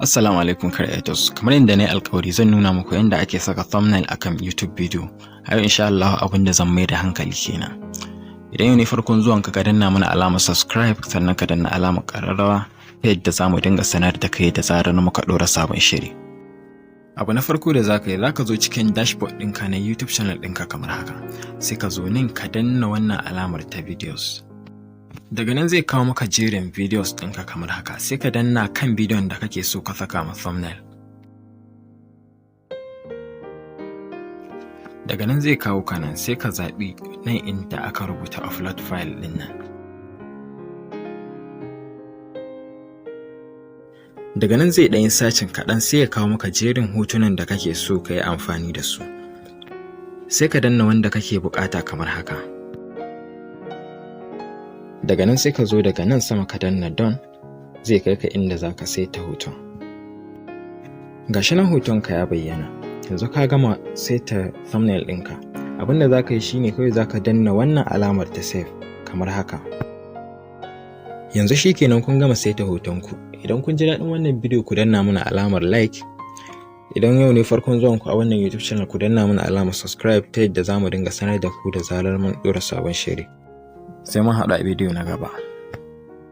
Assalamu alaikum creators. Kamar yadda na yi alkawari, zan nuna muku yadda ake saka thumbnail akan YouTube video. A yau insha Allah abin da zan mai da hankali kenan. Idan yau ne farkon zuwan ka, ka danna mana alamar subscribe, sannan ka danna alamar ƙararrawa ta yadda za mu dinga sanar da kai da zarar muka ɗora sabon shiri. Abu na farko da za ka yi, za ka zo cikin dashboard ɗinka na YouTube channel ɗinka kamar haka. Sai ka zo nan ka danna wannan alamar ta videos. Daga nan zai kawo maka jerin videos ɗinka kamar haka. Sai ka danna kan bidiyon da kake so ka saka ma thumbnail. Daga nan zai kawo ka nan, sai ka zaɓi nan inda aka rubuta upload file ɗin nan. Daga nan zai ɗan yi searching kaɗan, sai ya kawo maka jerin hotunan da kake so ka yi amfani da su. Sai ka danna wanda kake buƙata kamar haka. Daga nan sai ka zo daga nan sama ka danna done, zai kai ka inda za ka saita hoton. Gashi nan hotonka ya bayyana. Yanzu ka gama saita thumbnail ɗinka. Abin da za ka yi shine kawai za ka danna wannan alamar ta save kamar haka. Yanzu shi kenan, kun gama saita hotonku. Idan kun ji daɗin wannan bidiyo, ku danna mana alamar like. Idan yau ne farkon zuwanku a wannan YouTube channel, ku danna mana alamar subscribe ta yadda za mu dinga sanar da ku da zarar mun ɗora sabon shiri. Sai mun haɗu a bidiyo na gaba.